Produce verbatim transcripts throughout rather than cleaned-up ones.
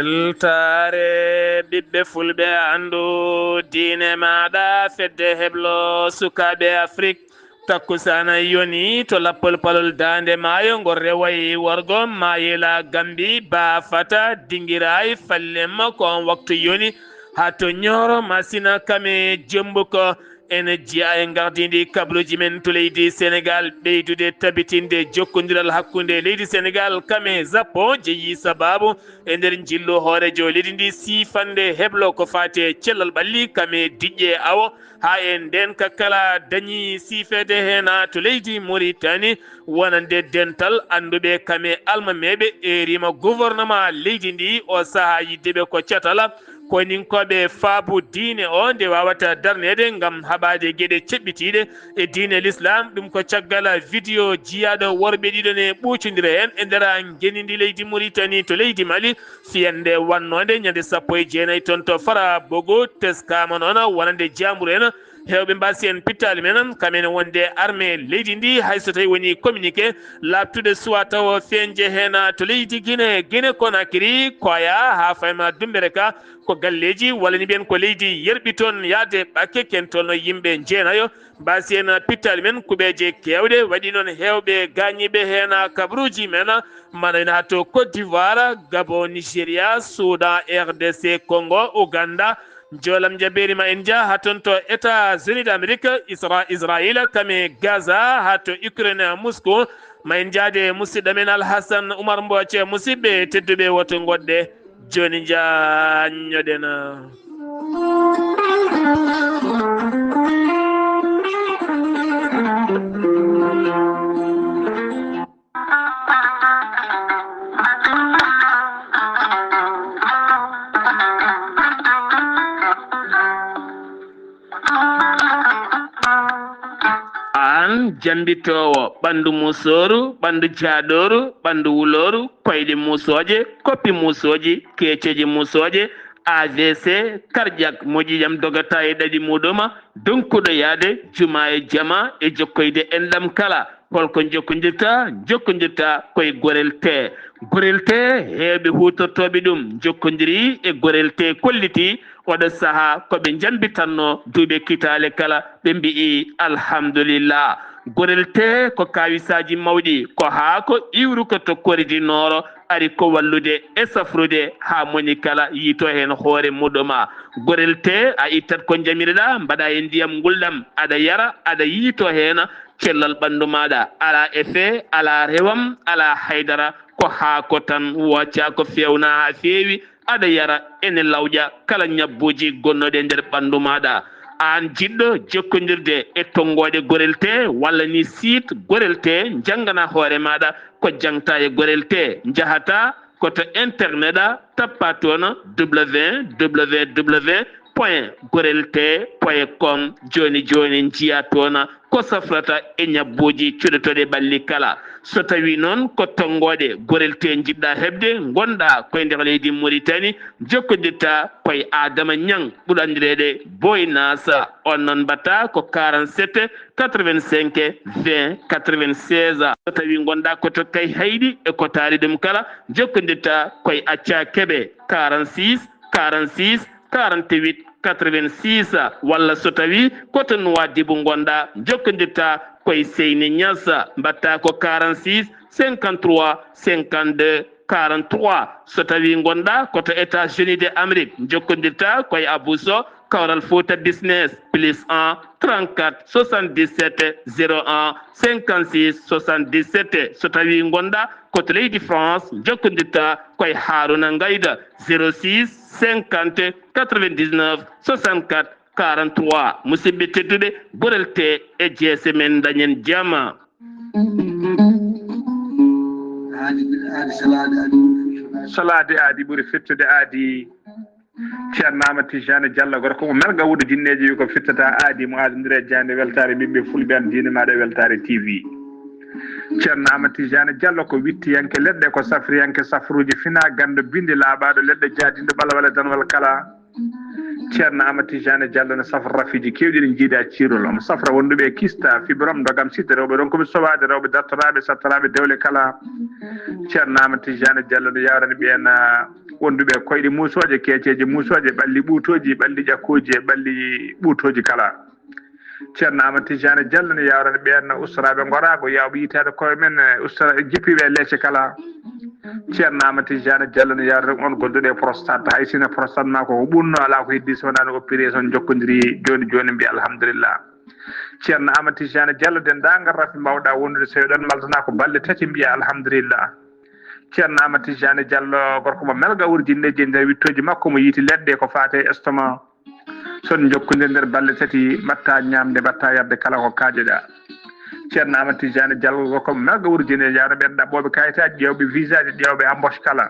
Weltaare ɓiɓɓe fulɓe, anndu diine maaɗa, fedde heblo sukaaɓe Afrik. Takkusaana yoni to lappol palol daande maayo, ngo rewayi wargo Mayela Gambi, Bafata, Dingiraay, Fallem, ko on waktu yoni. Haa to Ñooro Masina kame Jembuko. Ene jeyaa e ngardiindi kabaruuji men to leydi Senegaal, ɓeydude tabitinde jokkondiral hakkunde leydi Senegaal kame Japon jeyi sabaabu e nder njillu hooreejo leydi ndi siifande heblo ko faati e cellal ɓalli kame diƴƴe awo. Haa e ndeen ka kala dañi siifeede heen to leydi Mauritanie, wonande dental annduɓe kame almameeɓe e rima gouvernement leydi ndi o sahaa yiddeɓe ko catala. Koyninkooɓe faabu diine o nde waawata darneede ngam haɓaade geɗe ceɓɓitiiɗe e diine Lislaam. Ɗum ko caggal vidéo jiyaaɗo worɓe ɗiɗo ne ɓuucondira heen e nder ngenindi leydi Mauritanie to leydi Mali. Fiyannde wannoonde ñande sappo e jeenayi toon to Fara Bogo, teskaama noon wonande jaamburu en. Heewɓe mbaasi en pittaali men, kam ene wonde armée leydi ndi, hay so tawi woni communiqué laaɓtude suwa tawo feeñde heen to leydi Guinée, Guinée Conakry, Koya, haa fayma Dumbereka, ko galleeji walla ni mbiyen ko leydi yerɓi toon yaade ɓakke, ken toon yimɓe jeenayo. Mbaasi en pittaali men kuɓeeje keewɗe, waɗi noon heewɓe gaañiiɓe heen kabaruuji men, mana ina haa to Côte d'Ivoire, Gabon, Nigeria, Soudan, R D C Congo, Ouganda, Joolam jabeeri ma en njah haa toon to États-Unis d'Amérique, Isra-, Israël, kame Gaza, haa to Ukraine, Moscou. Ma en njahde musidɗo men Alhassan Oumar Mbooc, musidɓe tedduɓe woto ngoɗɗe. Jooni njah ñoɗen. Aan jambitoowo, ɓanndu musooru, ɓanndu jaaɗooru, ɓanndu wulooru, koyɗe musooje, koppi musooji, keeceeje musooje, A V C, cardiaque, moƴƴi jam dogata e ɗaɗi muɗuma, donkuɗo yaade juma e jama e jokkoyde enɗam kala. Holko jokkondirta? Jokkondirta koye Gorel Tee. Gorel Tee, heewɓe huutortooɓe ɗum jokkondiri e Gorel Tee, kolliti oɗo sahaa ko ɓe njambitanno duuɓe kitaale kala, ɓe mbi'i alhamdulillah. Gorel Tee ko kaawisaaji mawɗi, ko haako iwruko to koridi nooro, ari ko wallude e safrude haa moni kala yiito heen hoore muɗuma. Gorel Tee, a ittat ko njamireɗa, mbaɗa e ndiyam ngulɗam, aɗa yara, aɗa yiito heen, cellal ɓanndu maaɗa, alaa effet, alaa rewam, alaa haydara, ko haako tan, wooca ko feewna haa feewi, aɗa yara, ene lawƴa kala ñabbuuji gonnooɗi e nder ɓanndu maaɗa. Aan jiɗɗo jokkondirde e tonngooɗe Gorel Tee walla ni site Gorel Tee, njanngana hoore maaɗa ko jaŋta e Gorel Tee, njahata ko to internet a, tappa toon www point gorel tee point com. Jooni jooni njiya toon ko safrata e ñabbuuji cuɗotooɗi ɓalli kala. So tawii noon ko tonngooɗe Gorel Tee njiɗɗa heɓde, ngonɗa koye nder leydi Mauritanie, jokkondirta koye Adama Ñaŋ, ɓuri anndireede Boy Nasa. On noon mbaɗta ko quarante-sept quatre-vingt-cinq vingt quatre-vingt-seize. So tawii ngonɗa ko to Kayhayɗi e ko taari ɗum kala, jokkondirta koye Acca Kebe, quarante-six quarante-six quarante-huit quatre-vingt-six, walla so tawii ko to Nuwaadibu ngonɗa, jokkondirta koye Seyni Ñas, mbaɗta ko quarante-six cinquante-trois cinquante-deux quarante-trois. So tawii ngonɗa ko to États-Unis de Amérique, jokkondirta koye Abou Sow, Kawral Fouta Business, plus un trente-quatre soixante-dix-sept zéro un cinquante-six soixante-dix-sept. So tawii ngonɗa ko to leydi France, jokkondirta koye Haruna Ngayda, zéro six cinquante quatre-vingt-dix-neuf soixante-quatre quarante-trois. Musidɓe tedduɓe, Gorel Tee e jeese men, dañen jama. Aadi, aadi salaade, aadi ɓuri fettude. Salaade aadi ɓuri fettude aadi. Ceerno Amadou Tidiane Diallo, gorko mo Melga Wuudo Jinneeji, wi ko fittata aadi mo aadondiri e jaaynde weltaare ɓiɓɓe fulɓe, an diine maaɗa e weltaare T V. Ceerno Amadou Tidiane Diallo ko wittiyanke leɗɗe, ko safriyanke safruuji, fina ganndo bindi laaɓaaɗo leɗɗe, jaadinɗo ɓalwale danwal kala. Ceerno Amadou Tijani Diallo ne safra rafiiji keewɗi ɗi jiida ciirol. Omo safra wonduɓe kista, fibrom, ndogam, sitte, rewɓe ronkuɓe sowaade, rewɓe dartoraaɓe, sattoraaɓe dewle kala. Ceerno Amadou Tijani Diallo ne yawrani ɓeen, ah, wonduɓe koyɗe muusooje, keeceeje muusooje, ɓalli ɓuutooji, ɓalli ƴakkooji e ɓalli ɓuutooji kala. Ceerno Amadou Tijani Diallo ne yawrani ɓeen ustoraaɓe ngoraago, yawɓe yitaade koye men, eh, ustora-, jippiiɓe e leece kala. Ceerno Amadou Tijani Diallo ne yawrani on gonduɗo e prostate, hay sinno prostate ma ko ko ɓunno, alaa ko heddi so wonaa no opération jokkodiri jooni jooni, mbiya alhamdulillah. Ceerno Amadou Tijani Diallo, denndaangal rafi mbawɗa wondude, so eɗon maltana ko balɗe tati, mbiya alhamdulillah. Ceerno Amadou Tijani Diallo, gorko mo melga wurjinde e nder wittooji makko, mo yiiti leɗɗe ko faate estomac. So on njokkondir nder balɗe tati, mbaɗta ñaamde, mbaɗta yarde kala ko kaajoɗa. Ceerno Amadou Tijani Diallo ko melga wurjinde, jaara ɓeen ɗaɓɓooɓe kayitaaji, ƴeewɓe visaaji, ƴeewɓe embauche kala.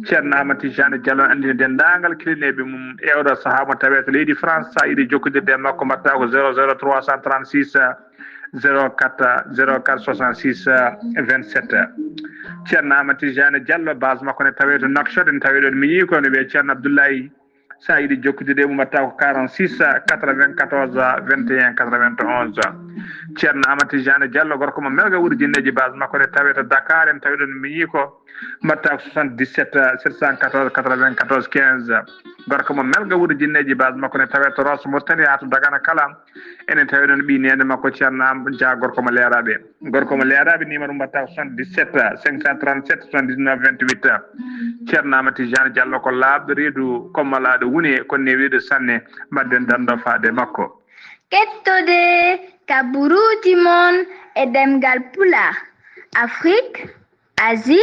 Ceerno Amadou Tijani Diallo anndina denndaangal kilineeɓe mum e oɗo sahaa mo tawee to leydi France. So a yiɗi jokkondirde e makko, mbaɗta ko zéro zéro trois cent trente-six, zéro quatre, zéro quatre soixante-six, vingt-sept. Ceerno Amadou Tijani Diallo, base makko ne tawee to Nouakchott, ne tawee ɗoon miñi ko ne wiyee Ceerno Abdoulaye. So a yiɗi jokkude e mum, mbaɗta ko quarante-six, quatre-vingt-quatorze, vingt et un, quatre-vingt-onze. Ceerno Amadou Tijani Diallo, gorko mo melga wurjinneeji, base makko ne tawee to Dakar, en tawi ɗoon miñi ko, mbaɗta ko soixante-dix-sept, sept cent quatorze, quatre-vingt-quatorze, quinze. Gorko mo melga wurjinneeji, base makko ne tawee to Rosso Mauritanie haa to Dagana kala. Enen tawi ɗoon ɓii neene makko Ceerno Am Dia, gorko mo Leeraaɓe. Gorko mo Leeraaɓe, numéro mbaɗta ko soixante-dix-sept, cinq cent trente-sept, soixante-dix-neuf, vingt-huit. Ceerno Amadou Tijani Diallo ko laaɓɗo reedu, ko malaaɗo wune, ko newiiɗo sanne. Mbaɗden dando faade makko. Kettode kaburuuji mon e ɗemngal Pulaar, Afrique, Asie,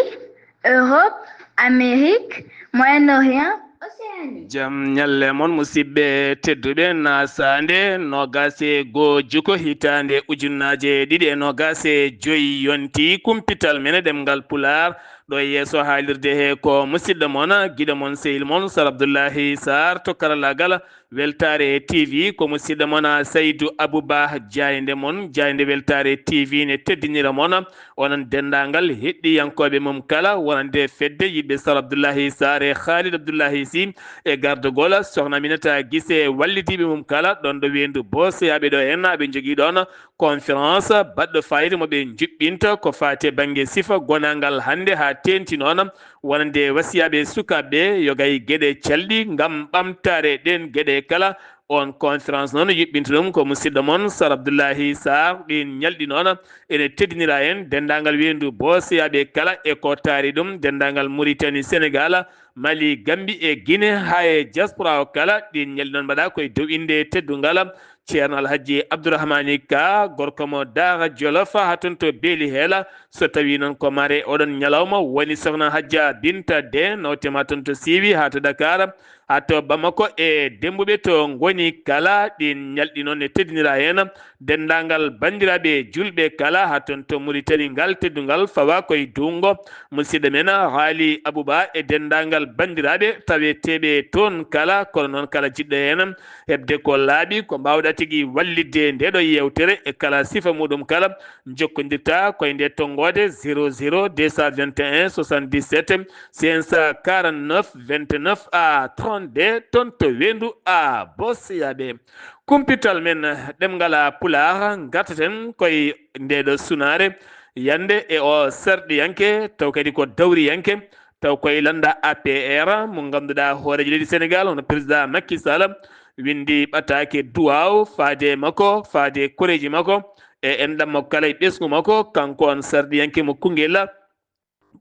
Europe, Amérique, Moyen-Orient, Océanie. Jam ñalle mon, musidɓe tedduɓe, nasaande noogaas e goo juko hitaande ujunnaaje ɗiɗi e noogaas e joy yonti, kumpital men e ɗemngal Pulaar. Ɗo e yeeso haalirde he ko musidɗo mon, giɗo mon, sehil mon, Sar Abdullahi Sarr to karallaagal. Weltaare T V ko musidɗo mon Saydu Abouba jaaynde mon, jaaynde Weltaare T V ne teddinira mon. Onon denndaangal heɗɗiyankooɓe mum kala, wonande fedde yiɗɓe Sar Abdullahi Sarr e Khalid Abdullahi Sy e gardogol Sohna Aminata Gise e wallidiiɓe mum kala, ɗoon ɗo weendu Booseyaaɓe ɗo en, aɓe njogii ɗoon conférence baɗɗo fayida mo ɓe njuɓɓinta ko faati e bannge sifa gonaangal hannde haa teeŋti noon, wonande wasiyaaɓe sukaaɓe yoga e geɗe calɗi ngam ɓamtaare ɗeen geɗe kala. On conférence noon yuɓɓinta ɗum ko musidɗo mon Sar Abdullahi Sarr. Ɗiin ñalɗi noon ene teddinira en denndaangal weendu Booseyaaɓe kala e ko taari ɗum, denndaangal Mauritanie, Sénégal, Mali, Gambie e Guinée, haa e diaspora o kala. Ɗiin ñalɗi noon mbaɗa koye dow innde teddungal Ceerno Alhaji Abdourahmani Ka, gorko mo Daara Jolof, haa toon to Beeli Heela. So tawii noon ko mare oɗon ñalawma, woni Sohna Hajja Binta De, nawte ma toon to Siiwi haa to Dakar, haa to Bamako e demmbuɓe to ngoni kala. Ɗiin ñalɗi noon ne teddinira heen denndaangal banndiraaɓe juulɓe kala, haa toon to Mauritanie. Ngal teddungal fawa koye duungo musidɗo men Haali Abouba e denndaangal banndiraaɓe taweteeɓe toon kala, kono noon kala jiɗɗo heen heɓde ko laaɓi, ko mbaawɗa tigi wallitde ndeeɗo yeewtere e kala sifa muɗum kala, njokkondirta koye nde tonngoode zéro zéro deux cent vingt et un soixante-dix-sept cinq cent quarante-neuf vingt-neuf à trente-deux, toon to Weendu A. Booseyaaɓe, kumpital men ɗemngal Pulaar, ngartaten koye ndeeɗo sunaare, yande e o sarɗiyanke, taw kadi ko dawriyanke, taw koye lannda A P R mo ngannduɗaa hooreejo leydi Senegaal, hono président Macky Sall, winndi ɓataake duwaaw faade e makko, faade e koreeji makko, e enɗam makko kala e ɓesngu makko. Kanko on sarɗiyanke mo Koungheul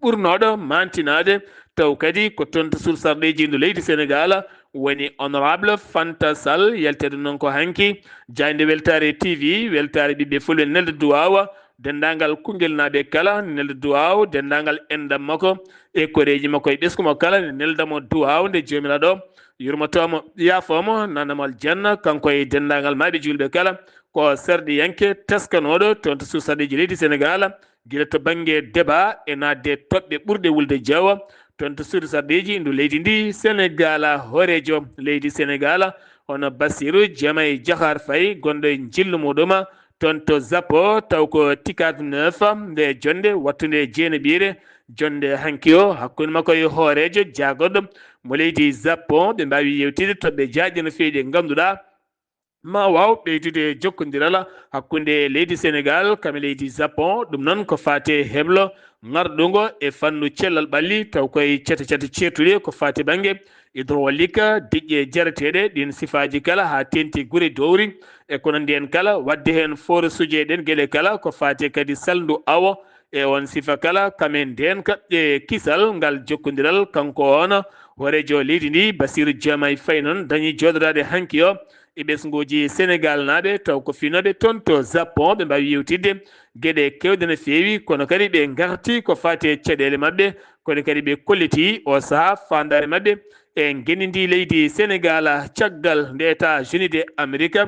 ɓurnooɗo maantinaade, taw kadi ko toon to suudu sarɗiiji ndu leydi Senegaal, woni honorable Fanta Sall. Yalteede noon ko hanki, jaaynde Weltaare T V, weltaare ɓiɓɓe fulɓe, nelda duwaaw, denndaangal Kounguelnaaɓe kala, nelda duwaaw, denndaangal enɗam makko e koreeji makko e ɓesngu makko kala, ne nelda mo duwaaw nde Joomiraaɗo yurmotoo mo, yaafoo mo, nana mo aljanna, kanko e denndaangal maaɓe juulɓe kala. Ko sarɗiyanke teskanooɗo toon to suudu sarɗiiji leydi Senegaal, gila to bannge débat e naatde toɓɓe ɓurɗe wulde jeewo, toon to suudu sarɗiiji ndu leydi ndi Senegaal, hooreejo leydi Senegaal, hono Bassirou Diomaye Diakhar Faye, gonɗo e njillu muɗum toon to Japon, taw ko T quarante-neuf, nde jonnde wattunde jeenaɓiire, jonnde hanki o, hakkunde makko e hooreejo jaagorɗo mo leydi Japon. Ɓe mbaawi yewtide toɓɓe jaajɗe no feewi ɗe ngannduɗaa ma waaw ɓeydude jokkondiral hakkunde leydi Senegaal kam e leydi Japon. Ɗum noon ko faate heblo ŋarɗungo e fannu cellal ɓalli, taw koye cate cate ceertuɗe ko faate bannge hydraulique, diƴƴe jareteeɗe, ɗin sifaaji kala, haa teeŋti gure dowri e ko nanndi heen kala, waɗde heen forage uji e ɗeen geɗe kala, ko faate kadi salndu awo e oon sifa kala, kam e ndeenka e kisal ngal jokkondiral. Kanko oon hooreejo leydi ndi, Bassirou Diomaye Faye, noon dañi jooɗodaade hanki o e ɓesnguuji Senegaal naaɓe, taw ko finooɓe toon to Japon, ɓe mbaawi yewtidde geɗe keewɗe no feewi, kono kadi ɓe ngarti ko faati e caɗeele maɓɓe, kono kadi ɓe kolliti o sahaa faandaare maɓɓe e ngenndi ndi leydi Senegaal, caggal nde États-Unis de Amerique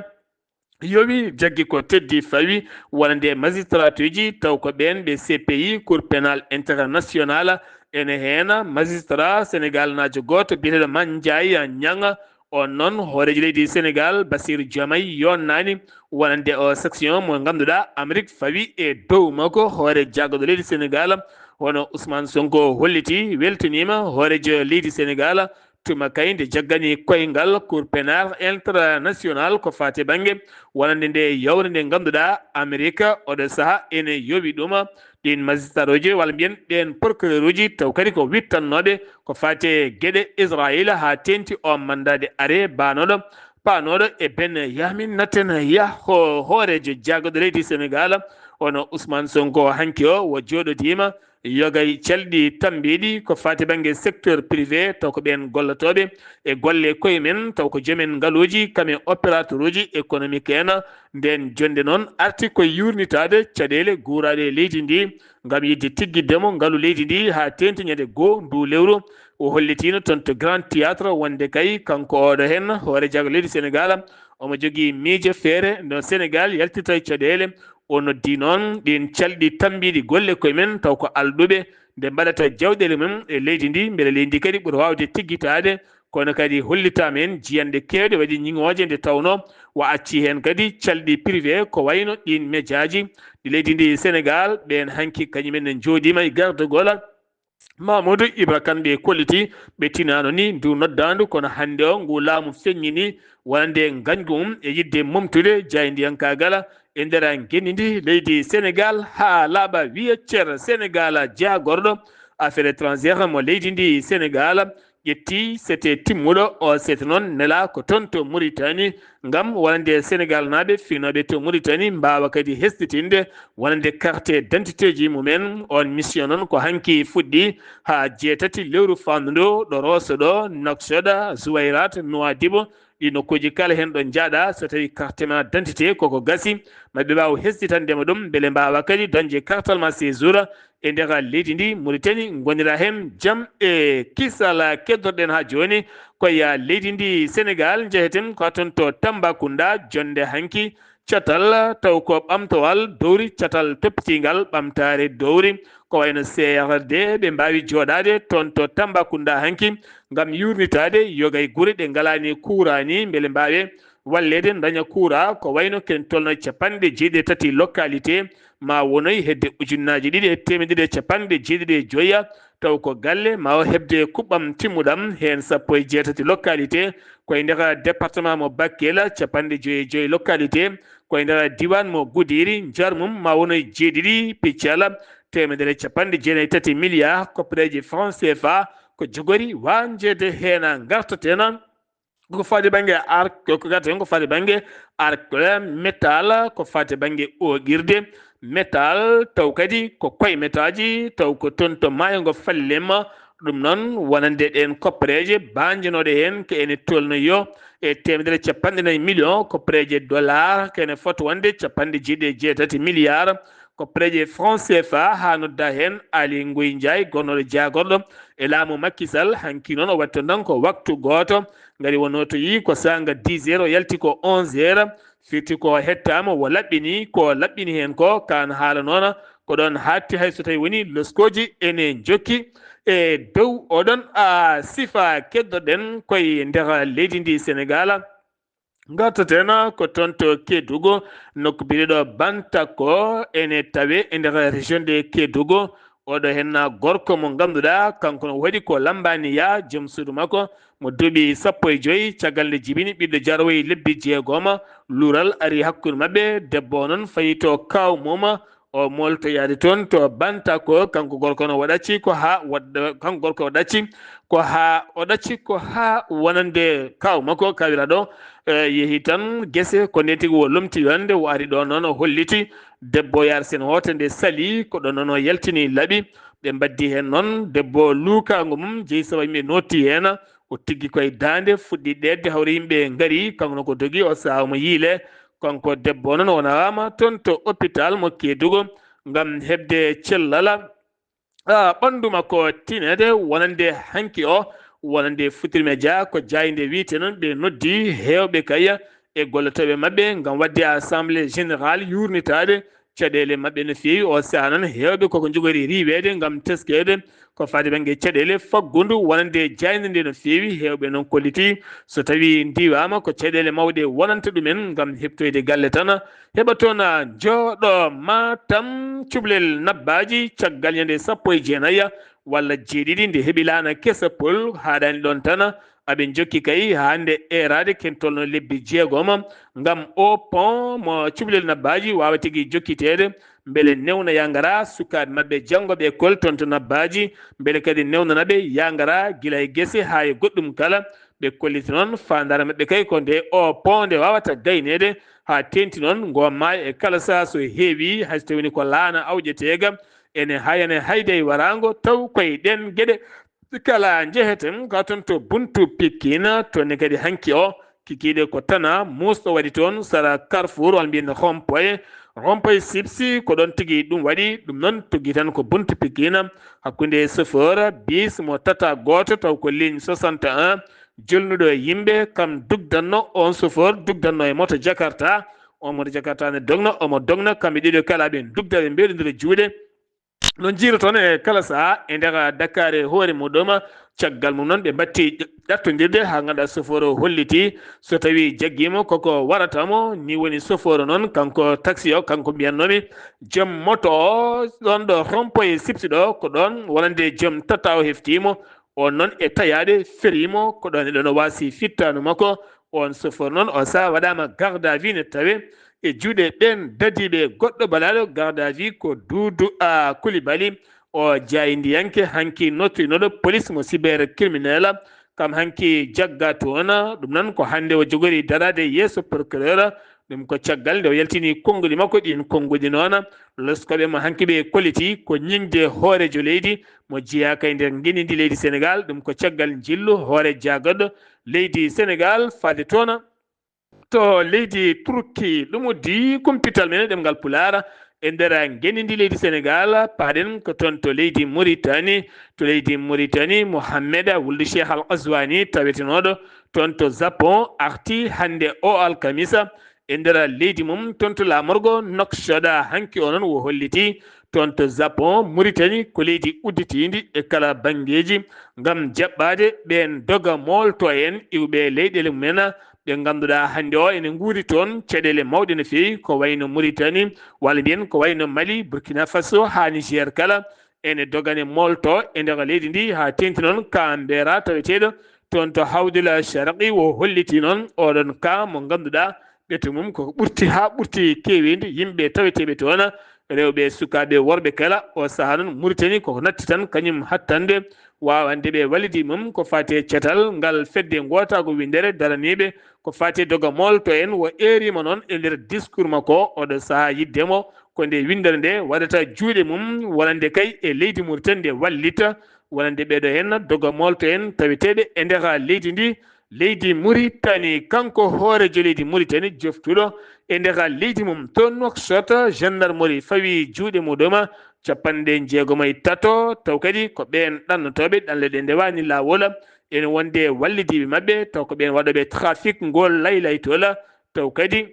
yowi jaggi ko teddi fawi, wonande magistratuji, taw ko ɓeen ɓe C P I, Cour pénale internationale, ene heen magistrat Senegaal naajo gooto biyeteeɗo Mandiaye Niang. On noon, hooreejo leydi Senegaal, Bassirou Diomaye, yonnaani wonande o section mo ngannduɗaa Amérique fawi e dow makko. Hoore jaagorɗo leydi Senegaal, hono Ousmane Sonko, holliti weltaniima hooreejo leydi Senegaal tuma kay nde jaggani koyngal Cour pénale internationale ko faati bannge wonande nde yawre nde ngannduɗaa Amérique oɗo sahaa ene yowi ɗum. Ɗin magistratuji, walla mbiyen ɓeen procureurji, taw kadi ko wittannooɓe ko faati e geɗe Israël haa teeŋti o mandat de arrêt baanooɗo, paanooɗo e Benyamin Netanyahu, hooreejo jaagorɗo leydi Senegaal, hono Ousmane Sonko, hanki o wo jooɗodiima yoga e calɗi tambiiɗi ko faati bannge secteur privé, taw ko ɓeen gollotooɓe e golle koye men, taw ko joomen ngaluuji, kam e opérateur uji économique en. Ndeen jonnde noon arti ko yuurnitaade caɗeele guuraaɗe e leydi ndi, ngam yiɗde tiggitde mo ngalu leydi ndi haa teeŋti ñande goo ndu lewru. O hollitiino toon to Grand Théâtre wonde kay kanko oɗo heen hoore jaagorɗo leydi Senegaal, omo jogii miijo feere no Senegaal yaltirta e caɗeele. O noddi noon ɗin calɗi tambiiɗi golle koye men, taw ko alɗuɓe nde mbaɗata jawɗeele mum e leydi ndi, mbele leydi ndi kadi ɓura waawde tiggitaade. Kono kadi hollitaama heen jiyanɗe keewɗe waɗi ñiŋooje, nde tawnoo o acci heen kadi calɗi privé, ko wayno ɗin mejaaji ɗi leydi ndi Senegaal, ɓeen hanki kañum en ne njooɗiima e gardagol Mamadou Ibra Kane. Ɓe kolliti, ɓe tinaano ni ndu noddaandu, kono hannde o ngu laamu feññini wonande ngañgu mum e yiɗde momtude jaayndiyankaagal e nder ngenndi ndi leydi Senegaal haa laaɓa. Wiya cer Senegaal jaagorɗo affaire étrangère mo leydi ndi Senegaal ƴetti sete timmuɗo. O sete noon nelaa ko toon to Mauritanie, ngam wonande Senegaal naaɓe finooɓe to Mauritanie mbaawa kadi hesɗitinde wonande carte d'identité ji mumen. On mission noon ko hanki fuɗɗi haa jeetati lewru faandu ndu, ɗo Rosso ɗo, Nouakchott, Zouérate, Nouadhibou, ɗi nokkuuji kala heen ɗo njaaɗa, so tawi carte ma d'identité koko gasi, ma ɓe mbaaw hesɗitande ma ɗum, mbele mbaawa kadi dañde kartal ma séjour e nder leydi ndi Mauritanie, ngonira heen jam e kisal. Keddorɗen haa jooni ko e leydi ndi Senegaal, njeheten ko toon to Tambacounda, jonnde hanki catal, taw ko ɓamtowal dowri, catal toppitiingal ɓamtaare dowri, ko wayno C R D, ɓe mbaawi jooɗaade toon to Tambacounda hanki ngam yuurnitaade yoga e gure ɗe ngalaani kuuraani, mbele mbaawe walleede daña kuura, ko wayno ken tolno capanɗe jeeɗiɗi e tati localité, ma wonoy hedde ujunnaaji ɗiɗi e teemedde ɗiɗi e capanɗe jeeɗiɗi e joya, taw ko galle ma o heɓde kuɓɓam timmuɗam, heen sappo e jeetati localité, ko e nder département mo Bakel, capanɗe joyi e joyi localité, ko e nder diiwaan mo Goudiry, njar mum ma wonoy jeeɗiɗi piccal, teemedere capanɗe jeenayi e tati milliards koppereeje franc C F A, ko jogori wañjeede heen. Ngartaten ko faati bannge ar-, ko, ko gati heen ko faati bannge arc, métal, ko faati bannge ooƴirde, métal, taw kadi ko koye métalji, taw ko toon to maayo ngo Fallema. Ɗum noon, wonande ɗeen koppereeje baanjanooɗe heen, ko ene tolnoyoo e teemedere capanɗe nayi million koppereeje dollar, ko ene fota wonde capanɗe jeeɗiɗi e jeetati milliards koppereeje franc C F A, haa nodda heen Aly Ngouille Ndiaye, gonnooɗo jaagorɗo e laamu Macky Sall. Hanki noon o waɗi toon tan ko waktu gooto, ngari wonno to yii ko saanga dix heures, o yalti ko onze heures, firti ko hettaama, o laɓɓini ko laɓɓini heen ko, kaan haala noon ko ɗoon haatti, hay so tawi woni loskooji ene njokki e dow oɗon, a, sifa. Keddorɗen koye nder leydi ndi Senegaal. Ngartaten ko toon to Kedugo, nokku biyeteeɗo Bantako, ene tawee e nder région de Kedugo. Oɗo henna gorko mo ngannduɗaa kanko no waɗi ko lambaani ya joom suudu makko mo duuɓi sappo e joyi, caggal nde jibini ɓiɗɗo jarwoyi lebbi jeegoma, luural ari hakkunde maɓɓe. Debbo o noon fayi to kaaw mum, o molto yaade toon to Bantako. Kanko gorko no o ɗacci ko haa wadda, kanko gorko o ɗacci ko haa, o ɗacci ko haa wonande kaaw makko, kawira ɗo, eh, yehi tan gese, ko ndeen tigi o lomti yonde, o ari ɗo noon o holliti debbo yaar sen hoto nde sali, ko ɗo noon o yaltini laɓi. Ɓe mbaddi heen noon debbo luukaango mum, jeyi sabu yimɓe nootti heen, o tiggi koye daande, fuɗɗi ɗeeɗde, hawri yimɓe ngari, kanko no ko dogi, o sahaa omo yiile. Kanko debbo noon o nawaama toon to hôpital mo Kedugo ngam heɓde cellal, ah, ɓanndu makko tineede wonande hanki o, wonande Futurs Médias, ko jaaynde wiyte noon ɓe noddi heewɓe kay e gollotooɓe maɓɓe ngam waɗde assemblée générale yuurnitaade caɗeele maɓɓe no feewi. O sahaa noon heewɓe koko njogori riiweede ngam teskeede ko faati bannge caɗeele faggundu wonande jaaynde nde no feewi. Heewɓe noon kolliti so tawi ndiwaama ko caɗeele mawɗe wonanta ɗumen ngam heɓtoyde galle tan, heɓa toon jooɗo. Matam, cuɓlel nabbaaji caggal ñande sappo e jeenayi walla jeeɗiɗi nde heɓi laana kesa pol, haaɗaani ɗoon tan, aɓe njokki kay haa hannde eeraade ken tolno lebbi jeegoma ngam o pont mo cuɓlel nabbaaji waawa tigi jokkiteede, mbele newna yangara sukaaɓe maɓɓe janngooɓe école toon to nabbaaji, mbele kadi newnana ɓe yangara gila e gese haa e goɗɗum kala. Ɓe kolliti noon faandaare maɓɓe kay ko nde o pont nde waawata gayneede haa teeŋti noon ngo maayo e kala sahaa so heewi, hay so tawii ko laana awƴeteega ene hayane hayde e waraango, taw koye ɗeen geɗe kala njeheten ka toon to buntu Pikine. Toon ne kadi hanki o kikiiɗe ko tana muusɗo waɗi toon sara Carrefour, walla mbiyen rond-point, rond-point Sipsi, ko ɗoon tigi ɗum waɗi. Ɗum noon tuggi tan ko buntu Pikine hakkunde chauffeur bis mo tata gooto, taw ko ligne soixante et un, jolnuɗo e yimɓe, kam dugdanno, on chauffeur dugdanno e moto Jakarta. On moto Jakarta ne dogna, omo dogna, kamɓe ɗiɗo kala ɓe dugda, ɓe mbeɗondira juuɗe. No jiiroton e kala sahaa e nder Dakar e hoore muɗum. Caggal mum noon ɓe mbatti ƴattondirde haa ngannduɗaa chauffeur o holliti so tawi jaggiima koko warata mo. Ni woni chauffeur o noon, kanko taxi o, kanko mbiyatnoomi joom moto o, ɗoon ɗo rond-point Sipsi ɗo, ko ɗoon wonande joom tata o heftiimo. On noon e tayaade feriimo, ko ɗoon e ɗoon o waasi fittaandu makko. On chauffeur noon o sahaa waɗaama garde à vue ne tawe e juuɗe ɓeen dadiiɓe. Goɗɗo baɗaaɗo garde à vue ko Doudou A Coulibaly, o jaayndiyanke hanki nottinooɗo police mo cybercriminel. Kam hanki jagga toon, ɗum noon ko hannde o jogori daraade yeeso procureur. Ɗum ko caggal nde o yaltini konnguɗi makko ɗiin. Konnguɗi noon, loskooɓe mo hanki ɓe kolliti ko ñiŋde hooreejo leydi mo jeyaaka e nder ngenndi leydi Senegaal. Ɗum ko caggal njillu hoore jaagorɗo leydi Senegaal faade toon to leydi Turki. Ɗum uddi kumpital men e ɗemngal Pulaar e nder ngenndi leydi Senegaal. Paaɗen ko toon to leydi Muritani. To leydi Muritani, Mohammed Wuldu Cheikh Al Qazwani, tawetenooɗo toon to Japon, arti hannde o alkamisa e nder leydi mum, toon to laamorgo Nouakchott. Hanki o noon o holliti toon to Japon, Muritani ko leydi udditiindi e kala banngeeji ngam jaɓɓaade ɓeen doga moolto en iwɓe leyɗeele mumen, ɓe ngannduɗaa hannde o ene nguuri toon caɗeele mawɗe no feewi, ko wayno Muritani, walla mbiyen ko wayno Mali, Burkina Faso haa Niger kala. Ene dogane moolto e nder leydi ndi haa teeŋti noon ka Mbera taweteeɗo toon to Hawdul Sharqi. O holliti noon oɗon ka mo ngannduɗaa ɓeto mum koko ɓurti haa ɓurti keeweendi yimɓe taweteeɓe toon, rewɓe, sukaaɓe, worɓe kala. O sahaa noon Muritani koko natti tan kañum hattande waawande ɓe wallidi mum ko faati e catal ngal fedde ngootaagu winndere daraniiɓe ko faati e doga moolto en. O eeriima noon e nder discours makko oɗo sahaa yiɗde mo ko nde winndere nde waɗata juuɗe mum wonande kay e leydi Muritani nde wallita wonande ɓeeɗo heen doga moolto en taweteeɓe e nder leydi ndi, leydi Muritani. Kanko hooreejo leydi Muritani joftuɗo e nder leydi mum to Nouakchott, gendarmerie fawi juuɗe muɗum capanɗe jeegom e tato, taw kadi ko ɓeen ɗannotooɓe ɗanle ɗe ndewaani laawol ene wonde wallidiiɓe maɓɓe, taw ko ɓeen waɗooɓe trafic ngol laylaytol, taw kadi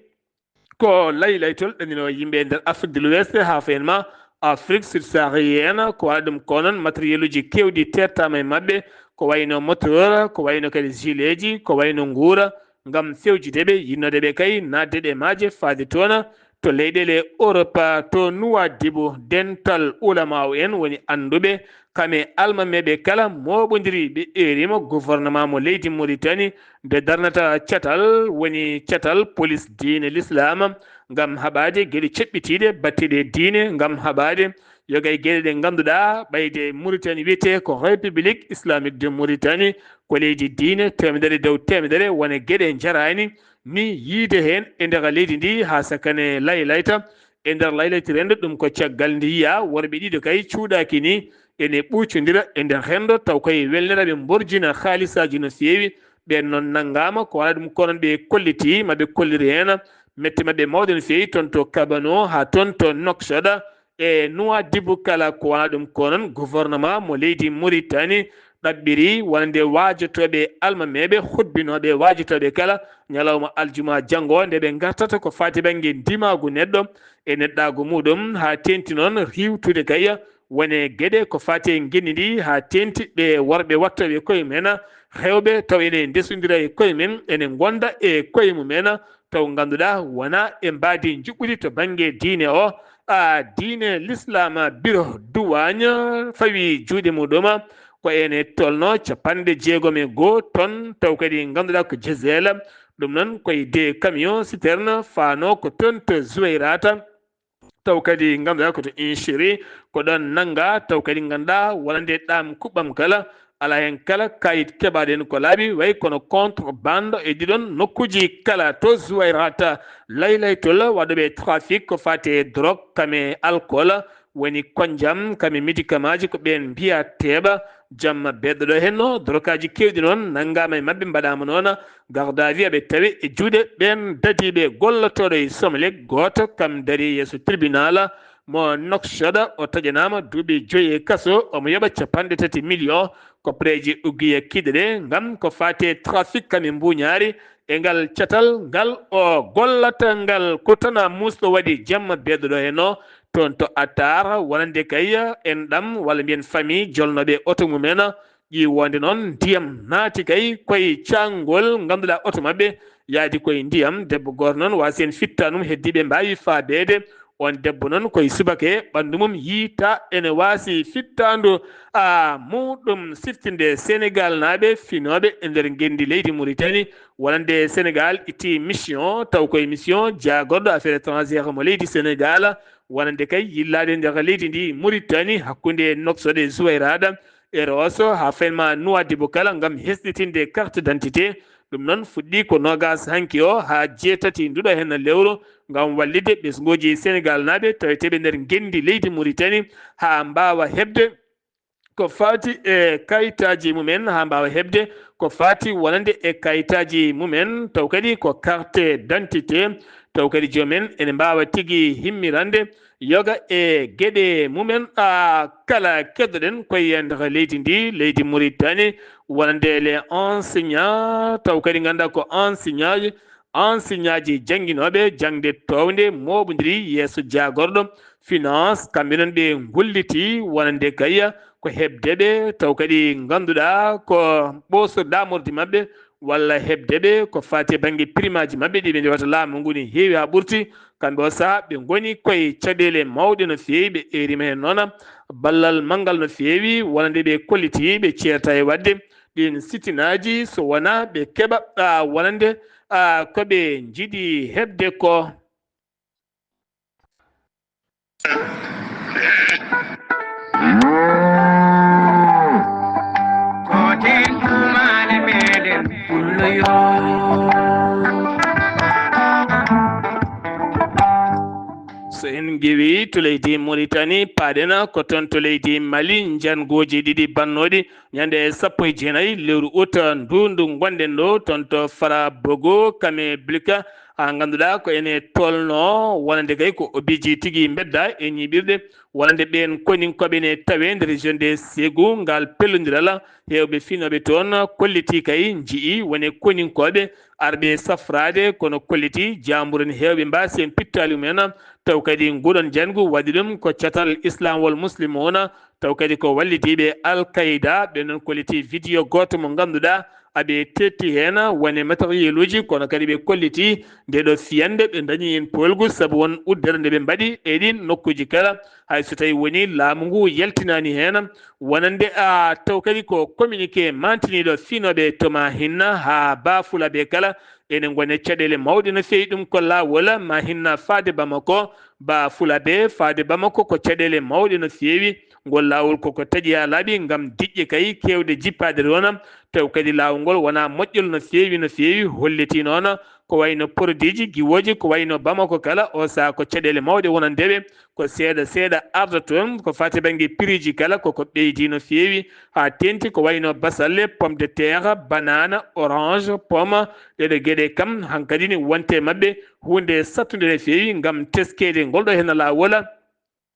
ko laylaytol ɗannino yimɓe e nder Afrique de l'Ouest, haa fayen ma Afrique subsaharienne. Ko waɗa ɗum ko noon, matériel uji keewɗi teertaama e maɓɓe, ko wayno moteur, ko wayno kadi gilet ji, ko wayno nguura, ngam fewjude ɓe, yinnoode ɓe kay naatde ɗe maaje faade toona to leyɗeele Europe, to Nuwaadibu, dental ulamaawo en woni annduɓe, kam e almameeɓe kala mooɓondiri, ɓe eerima gouvernement mo leydi Mauritanie nde darnata catal, woni catal police diine l'islam, ngam haɓaade geɗe ceɓɓitiiɗe batteɗe diine, ngam haɓaade yoga e geɗe ɗe ngannduɗaa ɓayde Mauritanie wiyetee ko République Islamique de Mauritanie, ko leydi diine teemedere dow teemedere, wone geɗe njaraani ni yiide heen e nder leydi ndi, haa sakane laylayta. E nder laylayti renndo, ɗum ko caggal nde yiya worɓe ɗiɗo kay cuuɗaaki ni ene ɓuucondira e nder renndo, taw koye welnere ɓe mborjina haalisaaji no feewi. Ɓeen noon nanngaama, ko wona ɗum ko noon ɓe kolliti, ma ɓe kolliri heen mette maɓɓe mawɗe no feewi, toon to Kabano haa toon to Nouakchott e Nouadhibou kala. Ko wona ɗum ko noon gouvernement mo leydi Mauritanie ɗaɓɓiri wonande waajotooɓe almameeɓe, hutbinooɓe waajotooɓe kala ñalawma aljuma janngo, nde ɓe ngartata ko faati bannge ndimaagu neɗɗo e neɗɗaagu muɗum, haa teeŋti noon riiwtude kay wone geɗe ko faati e ngenndi ndi, haa teeŋti ɓe worɓe wattooɓe koye mumen, rewɓe taw ene ndesondira e koye mumen, ene ngonda e koye mumen, taw ngannduɗaa wona e mbaadi njuɓɓudi to bannge diine o. A diine l'islam, biro duwaañ fawi juuɗe muɗum, ko ene tolno capanɗe jeegom e goo ton, taw kadi ngannduɗaa ko Jezeel, ɗum noon koye de camion citerne faano ko toon to Zuwayrata, taw kadi ngannduɗaa ko to Inchiri, ko ɗoon nannga, taw kadi ngannduɗaa wonande ɗaam kuɓɓam kala, alaa heen kala kayit keɓaaɗo heen ko laaɓi, wayi kono contrebande e ɗiɗon nokkuuji kala to Zuwayrata, laylaytol waɗooɓe trafic ko faati e drogue, kam e alcool, woni konjam, kam e médicamentji ko ɓeen mbiya teeɓa, jamma beeɗo ɗo henno, dorokaaji keewɗi noon nanngaama e maɓɓe, mbaɗaama noon garde à vue, ɓe tawi e juuɗe ɓeen dadiiɓe gollotooɗo e Somelec, gooto kam darii yeeso tribunal mo Nouakchott, o taƴanaama duuɓi joyi e kaso, omo yoɓa capanɗe tati million, koppareeji Ogiya Kidre, ngam ko faati e trafic kam e mbuuñaari, e ngal catal ngal o gollata ngal. Ko tan a muusɗo waɗi jamma beeɗo ɗo henno, toon to Attar, wonande kay en ɗam, walla mbiyen famille jolnooɓe oto mumen, ƴiwonde noon ndiyam naati kay koye caangol, ngannduɗaa oto maɓɓe yaadi koye ndiyam. Debbo gooto noon waasi heen fittaandu mum, heddiiɓe mbaawi faabeede. Oon debbo noon koye subaka ɓanndu mum yiyta ene waasi fittaandu, a, muɗum siftinde Senegal naaɓe finooɓe e nder ngenndi leydi Mauritanie, wonande Senegal itti mission, taw koye mission jaagorɗo affaire étrangère mo leydi Senegal, wonande kay yillaade nder leydi ndi Mauritanie, hakkunde Nouakchott e Zuwayrata, e Rosso, haa fayma Nouadhibou kala, ngam hesɗitinde carte d'identité. Ɗum noon fuɗɗi ko noogas hanki o haa jeetati nduɗo heen lewru, ngam wallitde ɓesnguuji Senegal naaɓe taweteeɓe nder ngenndi leydi Mauritanie, haa mbaawa heɓde ko faati e kayitaaji mumen, haa mbaawa heɓde ko faati wonande e kayitaaji mumen, taw kadi ko carte d'identité, taw kadi joom en ene mbaawa tigi himmirande yoga e geɗe mumen, a, kala keɗoɗen koye nder leydi ndi, leydi Mauritanie, wonande les enseignants, taw kadi ngannduɗaa ko enseignantji, enseignantji jannginooɓe jaŋde toownde mooɓondiri yeeso jaagorɗo finance, kamɓe noon ɓe ngolliti wonande kay ko heɓde ɓe, taw kadi ngannduɗaa ko ɓooso laamordi maɓɓe, walla heɓde ɓe ko faati e bannge primaaji maɓɓe ɗi ɓe ndewata laamu ngu ne heewi haa ɓurti. Kamɓe o sahaa ɓe ngoni koye caɗeele mawɗe no feewi, ɓe eerima heen noon ballal manngal no feewi, wonande ɓe kolliti ɓe ceerta e waɗde ɗiin sitinaaji so wonaa ɓe keɓa, a, wonande, a, ko ɓe njiɗi heɓde ko. Gootel ɗumaale meɗen pullo yo. So en ngewi to leydi Mauritanie, paaɗen ko toon to leydi Mali, njannguuji ɗiɗi bannooɗi ñande sappo e jeenayi lewru ut ndu ndu ngonɗen ɗo, toon to Farabogo, Kame Bilka, haa ngannduɗaa ko ene tolno wonande kay ko obiiji tigi mbedda e ñiiɓirɗe, wonande ɓeen koninkooɓe ne tawe nder région de Ségou, ngal pellondiral heewɓe finooɓe toon kolliti kay nji'i wone koninkooɓe arɓe safraade, kono kolliti jaamburen heewɓe mbaasi en pittaali mumen, taw kadi nguɗon janngu waɗi ɗum ko catal Islam wal Muslimuna, taw kadi ko wallidiiɓe Al Qaeda, ɓe noon kolliti video gooto mo ngannduɗaa aɓe tetti heen wone matériel uji, kono kadi ɓe kolliti nde ɗo fiyannde ɓe ndañi heen poolgu sabu won uddere nde ɓe mbaɗi e ɗiin nokkuuji kala. Hay so tawii woni laamu ngu yaltinaani heen, wonande a taw kadi ko communiqué mantiniiɗo fiinooɓe to Mahinna haa Bafulabe kala, ene ngoni caɗeele mawɗe no feewi. Ɗum ko laawol Mahinna faade Bamako, Bafulabe faade Bamako ko caɗeele mawɗe no feewi. Ngol laawol koko taƴi haa laaɓi ngam diƴƴe kay keewɗe jippaade toon, taw kadi laawol ngol wonaa moƴƴol no feewi, no feewi. Hollitii noon ko wayno produitji giwooji ko wayno Bamako kala, o sahaa ko caɗeele mawɗe wonande ɓe, ko seeɗa seeɗa arda toon ko faati bannge prixji kala koko ɓeydii no feewi, haa teeŋti ko wayno basalle, pomme de terre, banana, orange, pomme, ɗeɗo geɗe kam hankadi ne wonte maɓɓe huunde sattunde no feewi ngam teskeede ngol ɗo heen laawol.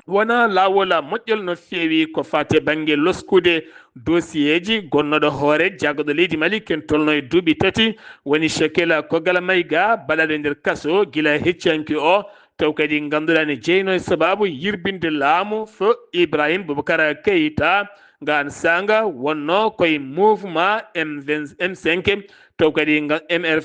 Wonaa laawol moƴƴol no feewi ko faati bannge loskude dosiyee ji. Gonnooɗo hoore jaggaɗo leydi Mali, ken tolno e duuɓi tati, woni Shekela Kogala Mayga, baɗaaɗo e nder kaso gila hecci hanki o, taw kadi ngannduɗaa ne jeynoo e sabaabu yirbinde laamu fo Ibrahim Boubacar Keita. Ngaan saanga wonnoo koye mouvement M vingt, M cinq, taw kadi nga-, M R,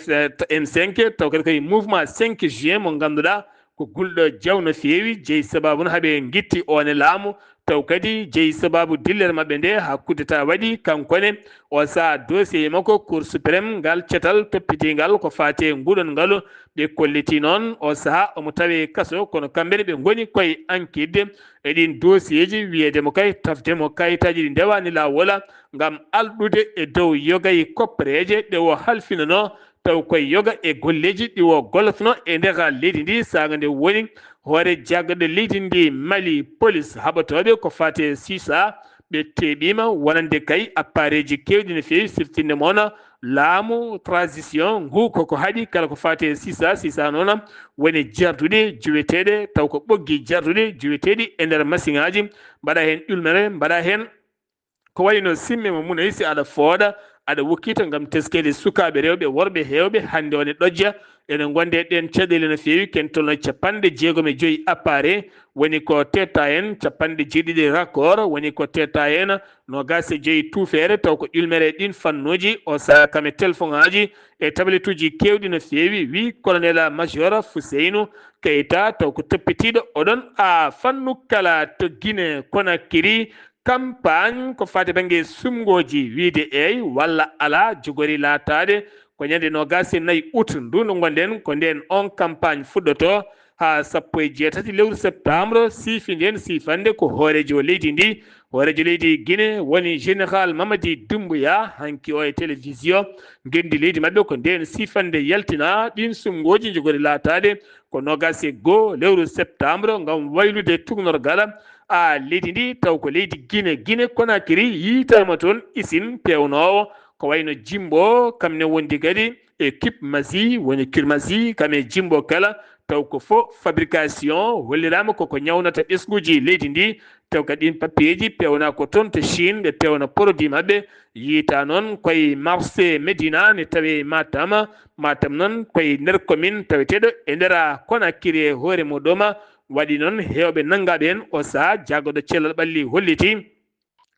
M cinq, taw kadi koye mouvement cinq juin mo ngannduɗaa ko gulɗo jaw no feewi, jeyi sabaabu no haɓe ngitti oon e laamu, taw kadi jeyi sabaabu dillere maɓɓe nde haa coup d'État waɗi. Kanko ne, o sahaa dossier makko Cour suprême ngal cetal toppitiingal ko faati e nguɗon ngalu. Ɓe kolliti noon o sahaa omo tawe kaso, kono kamɓe ne ɓe ngoni koye enquête e ɗiin dossier ji, wiyeede mo kay, tafde mo kayitaaji ɗi ndewaani laawol ngam alɗude e dow yoga e koppereeje ɗe o halfinanoo, taw koye yoga e golleeji ɗi o gollotnoo e nder leydi ndi. Saanga nde woni hoore jaggaɗo leydi ndi Mali, police haɓotooɓe ko faati e sisa, ɓe teeɓiima wonande kay appareeji keewɗi no feewi, siftinde moona laamu transition ngu koko haɗi kala ko faati e sisa. Sisa noon woni jarduɗe joweteeɗe, taw ko ɓoggi jarduɗe joweteeɗi e nder masiŋaaji, mbaɗa heen ƴulmere, mbaɗa heen ko wayi no simme mo munay si aɗa fooɗa, aɗa wokkita ngam teskeede sukaaɓe rewɓe, worɓe heewɓe hannde one ɗojja. Ene ngonde e ɗeen caɗeele no feewi, ken tolno capanɗe jeegom e joyi appareil, woni ko tetta heen capanɗe jeeɗiɗi raccord, woni ko tetta heen noogaas e joyi tuufeere, taw ko ƴulmere e ɗiin fannuuji. O sahaa kam e telefoŋaaji e tabletuuji keewɗi no feewi, wi colonel major Fuseynu Keita, taw ko toppitiiɗo oɗon a fannu kala to Guinée Conakry. Campagne ko faati bannge sumngooji, wiyde eey walla alaa, jogori laataade ko ñande noogaas e nayi août ndu ndu ngonɗen, ko ndeen oon campagne fuɗɗotoo haa sappo e jeetati lewru septembre. Siifi ndeen siifande ko hooreejo leydi ndi, hooreejo leydi Guinée woni Général Mamadi Doumbouya, hanki o e télévision ngenndi leydi maɓɓe, ko ndeen siifande yaltina. Ɗiin sumngooji njogori laataade ko noogaas e goo lewru septembre ngam waylude tuugnorgal a leydi ndi, taw ko leydi Guinée, Guinée Conakry, yiytaama toon isin peewnoowo ko wayno Jimbo, kam ne wondi kadi e Kip Masi, woni Kir Masi, kam e Jimbo kala, taw ko fo fabrication, holliraama koko ñawnata ɓesnguuji leydi ndi, taw kadi ɗiin papiyeeji peewnaa ko toon to Chine, ɓe peewna produit maɓɓe, yiytaa noon koye marché Médina ne tawee Matam, Matam noon koye nder commune taweteeɗo e nder Conakry e hoore muɗum. Waɗi noon heewɓe nanngaaɓe heen o sahaa, jaggaɗo cellal ɓalli holliti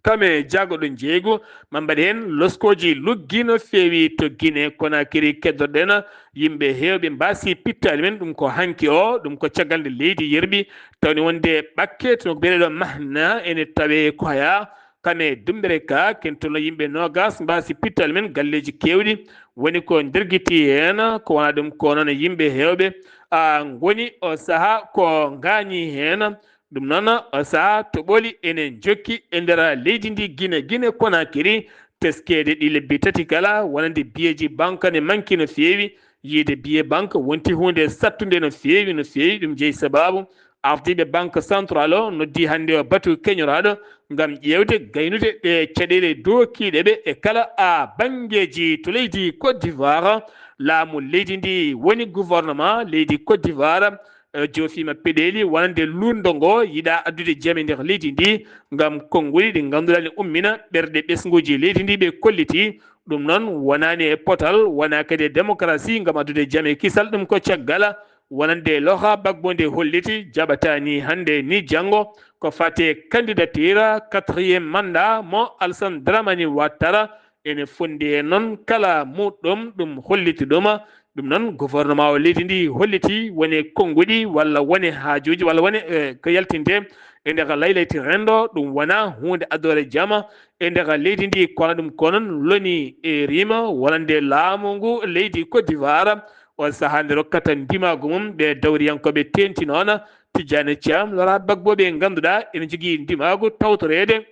kam e jaggaɗo njeeygu, maa mbaɗ heen loskooji luggi no feewi to Guinée Conakry. Keddorɗen yimɓe heewɓe mbaasi pittaali men, ɗum ko hanki o, ɗum ko caggal nde leydi yerɓi, tawni wonde ɓakke to no biyeteeɗo Mahna ene tawee Koya, kam e Dumbereka, ken tolno yimɓe noogaas mbaasi pittaali men, galleeji keewɗi woni ko ndergiti heen, ko wonaa ɗum ko noon yimɓe heewɓe a ngoni o sahaa ko ngaañi heen. Ɗum noon o sahaa toɓooli ene njokki e nder leydi ndi Guinée, Guinée Conakry, teskeede ɗi lebbi tati kala, wonande biyeeji banque ne manki no feewi. Yiyde biye banque wonti huunde sattunde no feewi, no feewi. Ɗum jeyi sabaabu ardiiɓe banque centrale o noddi hannde o batu keñoraaɗo ngam ƴeewde gaynude ɗe caɗeele dookiiɗe ɓe e kala a banngeeji to leydi Côte d'Ivoire. Laamu leydi ndi woni gouvernement leydi Côte d'Ivoire, eh, joofiima peɗeeli wonande luulndo ngo yiɗa addude jam e nder leydi ndi ngam konnguɗi ɗi ngannduɗaa ne ummina ɓerɗe ɓesnguuji leydi ndi. Ɓe kolliti ɗum noon wonaani e potal, wonaa kadi e démocratie ngam addude jam e kisal. Ɗum ko caggal wonande loha bagbo nde holliti jaɓataa ni hannde ni janngo ko fate candidature quatrième mandat mo Alassane Dramane Ouattara. ene fonndi heen noon kala muɗɗum ɗum holliti ɗuma. Ɗum noon, gouvernement o leydi ndi holliti wone konnguɗi walla wone haajuuji walla wone, eh, ko yaltinte e nder laylayti renndo, ɗum wona huunde addoore jama e nder leydi ndi. Kono ɗum ko noon loni e rima wonande laamu ngu leydi Côte d'Ivoire, o sahaa nde rokkata ndimaagu mum ɓe dawriyankooɓe teeŋti noon. Tijjani Thiam, Laurent Gbagbo, ɓe ngannduɗaa ene njogii ndimaagu tawtoreede.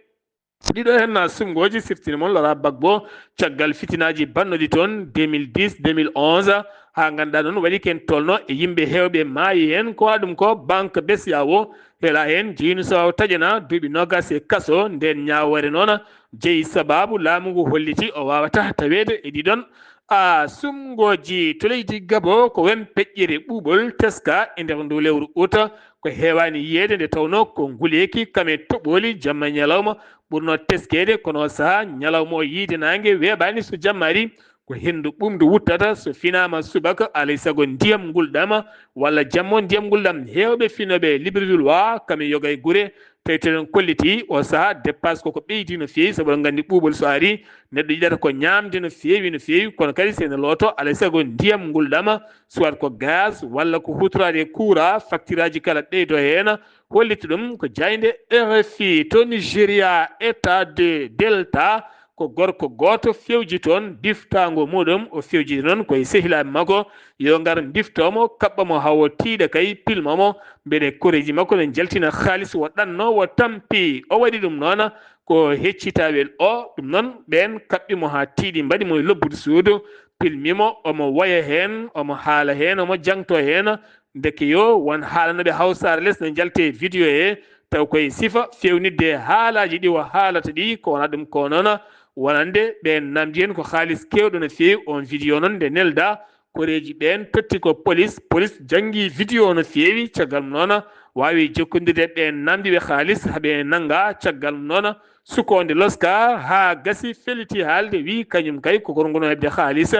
Ɗiɗo heen na sumngooji siftini mon Laurent Gbagbo caggal fitinaaji bannoɗi toon deux mille dix, deux mille onze, haa ngannduɗaa noon waɗi ken tolno e yimɓe heewɓe maayi heen. Ko waɗa ɗum ko banque B C E A O hela heen jeynu sababu taƴana duuɓi noogas e kaso. Ndeen ñaawoore noon jeyi sababu laamu ngu holliti o waawata taweede e ɗiɗon a sumngooji. To leydi Gabo ko wen peƴƴere ɓuuɓol teska e nder ndu lewru uta ko heewaani yiyeede nde tawnoo ko nguleeki kam e toɓooli jamma e ñalawma ɓurnoo teskeede, kono o sahaa ñalawma o yiide naange weeɓaani. So jamma arii ko henndu ɓuuɓndu wuttata, so finaama subaka alay sago ndiyam ngulɗam walla jamma o ndiyam ngulɗam. Heewɓe finooɓe Libreville wa kam e yoga e gure tawi teɗen kolliti o sahaa dépasse koko ɓeydi no feewi, sabu oɗon nganndi ɓuuɓol so arii neɗɗo yiɗata ko ñaamde no feewi no feewi, kono kadi so ene looto alay sago ndiyam ngulɗam soit ko gaz walla ko huutoraade e courant, facture aji kala ɓeydo heen. Holliti ɗum ko jaaynde R F I. To Nigeria, État de Delta, ko gorko gooto fewji toon biftaango muɗum, o fewjiti noon koye sehilaaɓe makko yo ngar mbiftoo mo, kaɓɓa mo haa o tiiɗa kay, pilma mo, mbeɗe koreeji makko ne njaltina haalis o ɗanno o tampi. O waɗi ɗum noon ko heccitawel o, ɗum noon ɓeen kaɓɓi mo haa tiiɗi, mbaɗi mo e lobbudu suudu, pilmi mo, omo woya heen, omo haala heen, omo jangto heen. Ndeke yo won haalanooɓe Hawsaare les no njalte vidéo he, taw koye sifa feewnitde haalaaji ɗi o haalata ɗi, ko wona ɗum ko noon wonande ɓeen namdi heen ko haalis keewɗo no feewi. On vidéo noon nde nelda koreeji ɓeen totti ko police, police janngi vidéo no feewi, caggal mum noon waawi jokkondirde ɓeen namdi ɓe haalis haa ɓe nannga, caggal mum noon sukoonde loska haa gasi felliti haalde, wi kañum kay ko gorko no heɓde haalis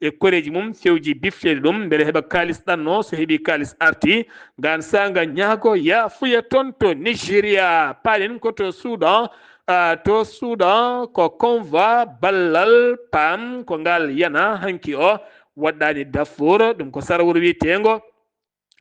e koreeji mum, fewji bifteede ɗum mbele heɓa kaalis ɗanno, so heɓi kaalis arti, ngaan saanga ñaago yaafuya toon to Nigeria. Paaɗen ko to Soudan, ah, to Soudan ko convoi ballal PAM ko ngal yana hanki o waɗɗaani Darfour, ɗum ko sara wuro wiyeteengo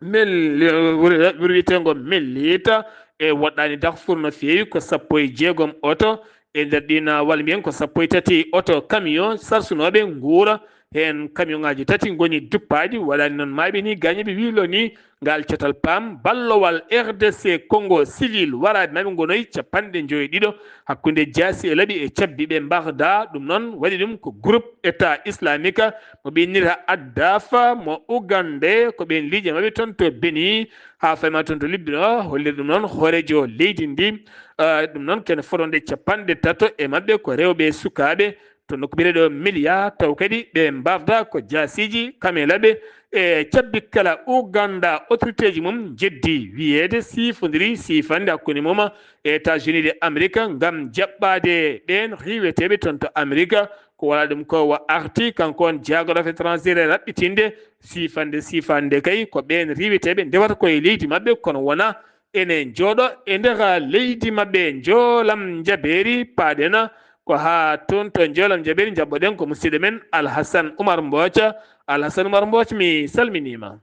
Mel-, wuro, wuro wiyeteengo Melita e woɗɗaani Darfour no feewi, ko sappo e jeegom oto e nder ɗiin, walla mbiyen ko sappo e tati oto camion sarsunooɓe nguura. Heen camion ŋaaji tati ngoni duppaaɗi, waɗaani noon maayɓe ni gaañiiɓe, wi loni ngal catal PAM, ballowal R D C Congo Civil, waraaɓe maɓɓe ngonoyi capanɗe njoyo e ɗiɗo hakkunde jaasi e laɓi e cabbi ɓe mbarda. Ɗum noon waɗi ɗum ko groupe État Islamique mo ɓe innira Addafa mo Ugande, ko ɓeen liiƴe maɓɓe toon to Beni, haa fayma toon to Libye ɗo, holliri ɗum noon hooreejo leydi ndi. Eh, ɗum noon kene fotande capanɗe tato e maɓɓe ko rewɓe e sukaaɓe to nokku biyeteeɗo Miliya, taw kadi ɓe mbarda ko jaasiiji, kameelaaɓe e cabbi kala. Uganda, autorité ji mum njeddi wiyeede siifondiri siifande hakkunde mum e États-Unis de Amérique ngam jaɓɓaade ɓeen riiweteeɓe toon to Amérique. Ko wala ɗum ko wa arti kanko on jaagoɗo affaires étrangères e raɓɓitinde siifande, siifande kay ko ɓeen riiweteeɓe ndewata koye leydi maɓɓe, kono wona ene jooɗo e nder leydi maɓɓe. Njoolam Njabeeri, paaɗen ko haa toon to Njoolam Njabeeri, njaɓɓoɗen ko musidɗo men Alhasan Umar Mbooca. Alhasan Umar Mbooca, mi salminiima.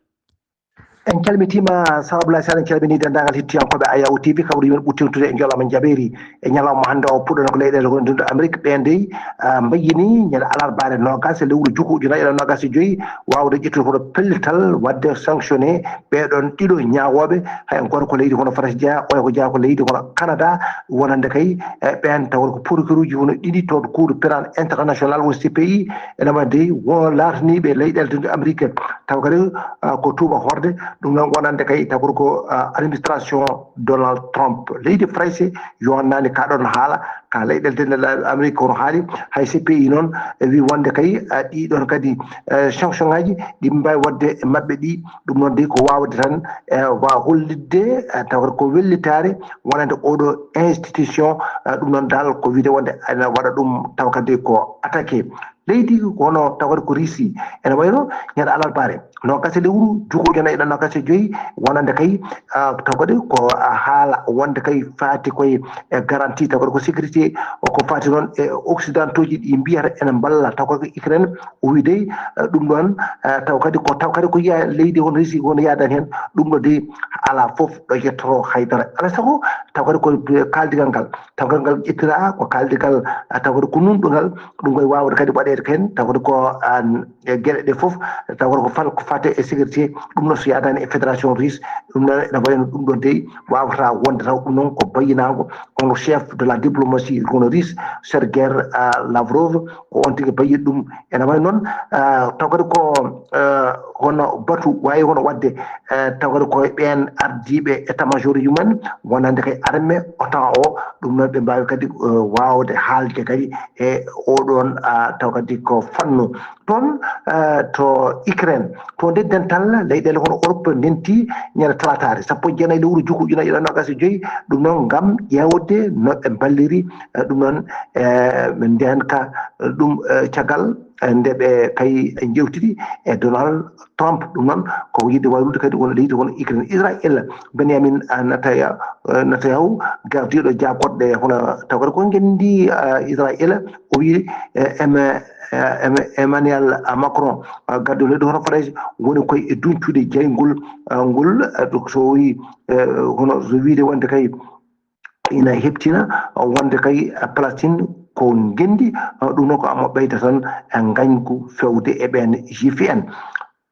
En calmitiima, Sara Abdoulaye Sall, en calminii denndaangal hettiyankooɓe Ayaw T V, kamɓe yimɓe ɓuri teeŋtude e Njoolam Njabeeri. E ñalawma hannde o, puɗɗono ko leyɗeele wondude Amérique, ɓeen dey, ah, mbayyini ñande alarbaare noogas e lewru juko ujunaaji ɗiɗi e noogas e joy, waawde ƴettude kono pellital waɗde sanctionné ɓee ɗoon ɗiɗo ñaawooɓe, hay gooto ko leydi hono France jeyaa, oya ko jeyaa ko leydi hono Canada, wonande kay, eh, ɓeen taw ko procureur uji hono ɗiɗi to Cour pénal international, o C P I, ene waɗde won laataniiɓe leyɗeele wondude Amérique, taw kadi, ah, ko tuuba horde, ɗum noon wonande kay taw ko, ah, administration Donald Trump. Leydi France yonnaani ka ɗoon haala, ka leyɗeele denndaanɗe Amérique kono haali, hay C P I noon e wi wonde kay, ah, ɗi ɗoon kadi, eh, sanction ngaji ɗi mbaawi waɗde e maɓɓe ɗi, ɗum noon dey ko waawde tan, eh, wa hollitde, eh, taw ko wellitaare wonande oɗo institution, eh, ɗum noon dal ko wiyde wonde ene waɗa ɗum taw kadi ko attaqué. Leydi ko hono taw kadi ko Russie, ene wayno ñande alarbaare, Nogas e lewru juko ujunnaji ɗiɗi nogas e joyi, wonande kay, ah, taw kadi ko, ah, haala wonde kay faati koye e garantie, taw kadi ko sécurité, o ko faati noon e occidentaux ji ɗi mbiyata ene mballa, taw kadi ko Ukraine, o wi dey, eh, ɗum ɗoon, eh, taw kadi ko, taw kadi ko yiya leydi hono Russie hono yaadani heen, ɗum ɗo dey alaa fof ɗo yettoto haydara. Alaa sago, taw kadi ko, eh, kaaldigal ngal, taw kadi ngal ƴettira ko kaaldigal, eh, taw kadi ko nunɗo ngal, ɗum koye waawde kadi waɗeede ko heen, taw kadi ko, ah, e geɗe ɗe fof, taw ko fal ko fate e sécurité, ɗum noon so yaadaani e fédération russe, ɗum noon ene wayi no ɗum ɗoon dey waawata wonde taw ɗum noon ko bayyinaango on chef de la diplomatie hono russe, Sergei, ah, Lavrov, ko on tigi bayyi ɗum. Ene wayi noon, ah, taw kadi ko, ah, hono batu waawi hono waɗde, eh, taw kadi ko ɓeen ardiiɓe état major ji mumen wonande kay armée otan o, ɗum noon ɓe mbaawi kadi, eh, waawde haalde kadi e oɗoon, ah, taw kadi ko fannu. Toon, eh, to Ukraine, to nde dental leyɗeele hono Europe ndenti ñande talataare sappo e jeenayi lewru juko ujunnaji ɗiɗi nogas e joyi, ɗum noon ngam ƴeewde no ɓe mballiri, eh, ɗum noon, eh, ndeenka, eh, ɗum, eh, caggal, eh, nde ɓe kay njewtidi e Donald Trump. Ɗum noon ko yiɗde waylude kadi won leydi hono Ukraine. Israel, Benjamin, eh, Netanyahu, eh, Netanyahu, gardiiɗo jaakoɗɗe hono taw kadi ko ngenndi, eh, Israel, o wi, eh, Em-, eh, Em-, Emmanuel Macron, eh, gardiiɗo leydi hono France, woni koye e duñcude jayngol, eh, ngol, eh, ɗo so wi, eh, hono so wiide wonde kay ina heɓtina wonde kay Palestine ko ngenndi, eh, ɗum noon ko amo ɓeyda tan, eh, ngañgu feewde e ɓeen juif en.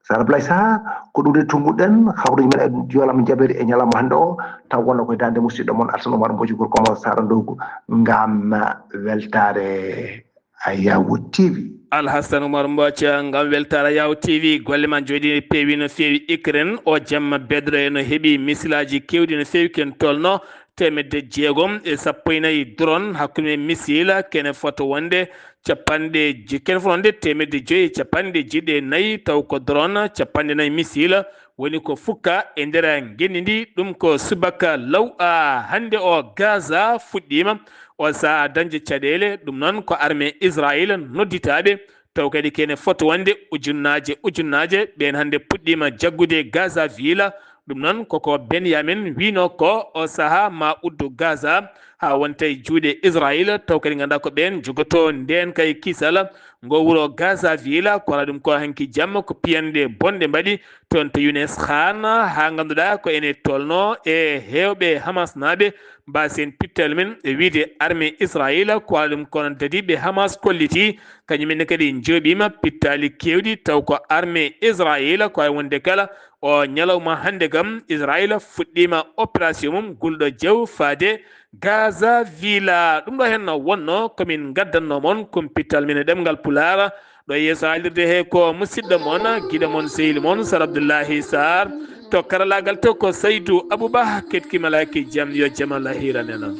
Sara Blay Saha, ko ɗum de tunnguɗen, hawruji men e yo Allah mo jaɓiri e ñalawma hannde o, taw wonno koye daande musidɗo mon Alsan Oumar Mbodji, gorko mo Sara Ndowgu, ngam weltaare Ayawu T V. Alhassan Oumar Mbodji, ngam weltaare Ayawu T V, golle ma jooɗi peewi no feewi. Ukraine, o jamma bedre no heɓi misilaaji keewɗi no feewi, ken tolno teemedde jeegom e sappo e nayi drone hakkunde missile, kene foto wonde capanɗe je-, kene foto wonde teemedde joyi e capanɗe jeeɗiɗi e nayi, taw ko drone capanɗe nayi missile woni ko fukka e nder ngenndi ndi. Ɗum ko subaka law, a, hannde o Gaza fuɗɗiima o sahaa dañde caɗeele. Ɗum noon ko armée Israël nodditaaɓe, taw kadi kene foto wonde ujunnaaje ujunnaaje ɓeen hannde puɗɗiima jaggude Gaza ville. Ɗum noon koko Benyamin wiino ko o sahaa ma uddu Gaza haa wonta e juuɗe Israël, taw kadi ngannduɗaa ko ɓeen jogotoo ndeen kay kisal. Ngo wuro Gaza ville, ko alaa ɗum ko hanki jamma ko piyanɗe bonɗe mbaɗi toon to Younes Khan, haa ngannduɗaa ko ene tolno e heewɓe Hamas naaɓe mbaasen pittal men e wiide armée Israël, ko alaa ɗum kono dadiiɓe Hamas kolliti kañum en kadi njooɓiima pittaali keewɗi, taw ko armée Israël, ko ay wonde kala o ñalawma hannde kam Israël fuɗɗiima opération mum gulɗo jew faade Gaza ville. Ɗum ɗo heen wonno ko min ngaddanno mon kumpittal min e ɗemngal Pulaar. Ɗo yeeso haalirde he ko musidɗo mon, giɗo mon, sehil mon, Sar Abdullahi Sarr. To karalaagal to ko Saydu Abubakar, ketki malaaki jam, yo jam Allah hiiran en.